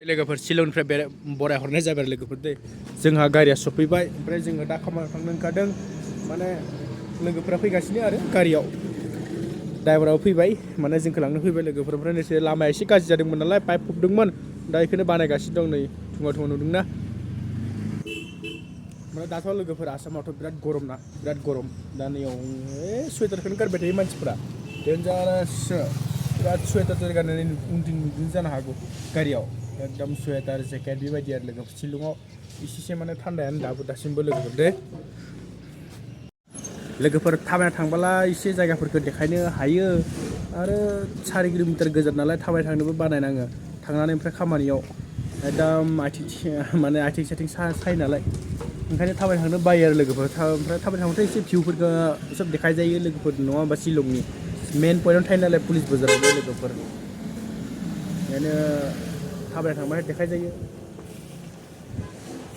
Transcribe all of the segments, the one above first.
लोगोफोर शिलंनिफ्राय बरायहरनाय जाबाय लोगोफोर दे जोंहा गारिया सफैबाय ओमफ्राय जोङो दा खामानियाव थांनो ओंखारदों माने लोगोफोरा फैगासिनो आरो गारियाव ड्राइभाराबो फैबाय माने जोंखौ लांनो फैबाय लोगोफोर ओमफ्राय नोंसोर लामाया एसे गाज्रि जादोंमोन नालाय पाइप फबदोंमोन दा बेखौनो बानायगासिनो दं नै धुङा धुङा नुदोंना ओमफ्राय दाथ' लोगोफोर आसामावथ' बिराद गरम ना बिराद गरम दा नैयाव सुवेटारखौनो गानबाय थायो मानसिफोरा डेन्जाराससो बिराद सुवेटार गाननानै उन्दुदों जानो हागौ गारियाव एकदम सुवेटार जेकेट बेबायदि आरो लोगोफोर शिलंआव एसेसो माने थान्दायानो दासिमबो लोगोफोर दे लोगोफोर थाबायना थांबोला एसे जायगाफोरखौ देखायनो हायो आरो 4 किल'मिटार गोजान नालाय थाबाय थांनोबो बानायनाङो थांनानै ओमफ्राय खामानियाव एकदम आथिं साथिं सायो नालाय ओंखायनो थाबाय थांनो बायो आरो लोगोफोर ओमफ्राय थाबाय थांबाथाय एसे भिउफोरखौ सब देखाय जायो लोगोफोर नङा होमबा शिलंनि मेन पइन्टआव थायो नालाय पुलिस बाजारावनो लोगोफोर ओंखायनो थाबायना थांबाथाय देखाय जायो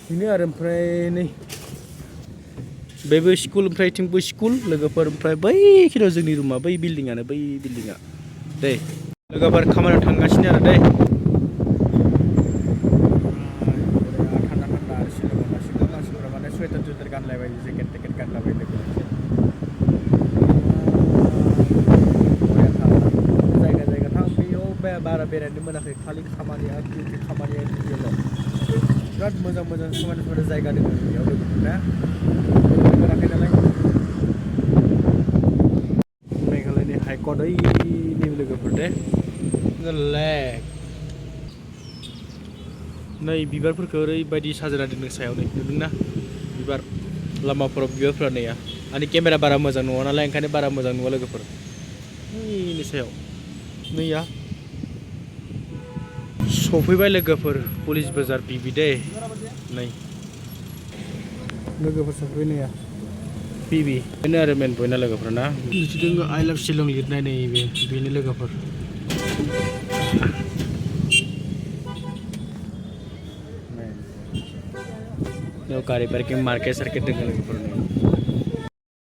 बेनो आरो ओमफ्राय नै बेबो स्कुल ओमफ्राय थिंबो स्कुल लोगोफोर ओमफ्राय बै खिनियाव जोंनि रुमा बै बिल्डिङानो बै बिल्डिङा दे लोगोफोर खामानियाव थांगासिनो आरो दे थान्दा थान्दा आरो शिलंआव गासिबो मानसिफोरा माने सुवेटार टुवेटार गानलायबाय जेकेट टेकेट गानलाबाय लोगोफोर जायगा थां बेयाव बारा बेरायनो मोनाखै खालि खामानिया डिउटिल' बिराद मोजां खामानिफोर जायगा दङ बेयाव लोगोफोर ना मोनाखै नालाय मेघालयनि हाइकर्ट ओइनि लोगोफोर दे लेक नै बिबारफोरखौ ओरैबायदि साजायना दोनदों सायाव नै नुदोंना बिबार लामाफोराव बिबारफोरा नैया आंनि केमेरा बारा मोजां नङा नालाय ओंखायनो बारा मोजां नुवा लोगोफोर ओइनि सायाव नैया सफैबाय लोगोफोर पुलिस बाजार बिबि दे नै लोगोफोर सफैबाय नैया बिबि बेनो आरो मेन पइन्टआ लोगोफोर ना बिदिनो आइ लाभ शिलं लिरनाय नै बेनो लोगोफोर गारि पार्किं मार्केट सार्केट दङ लोगोफोर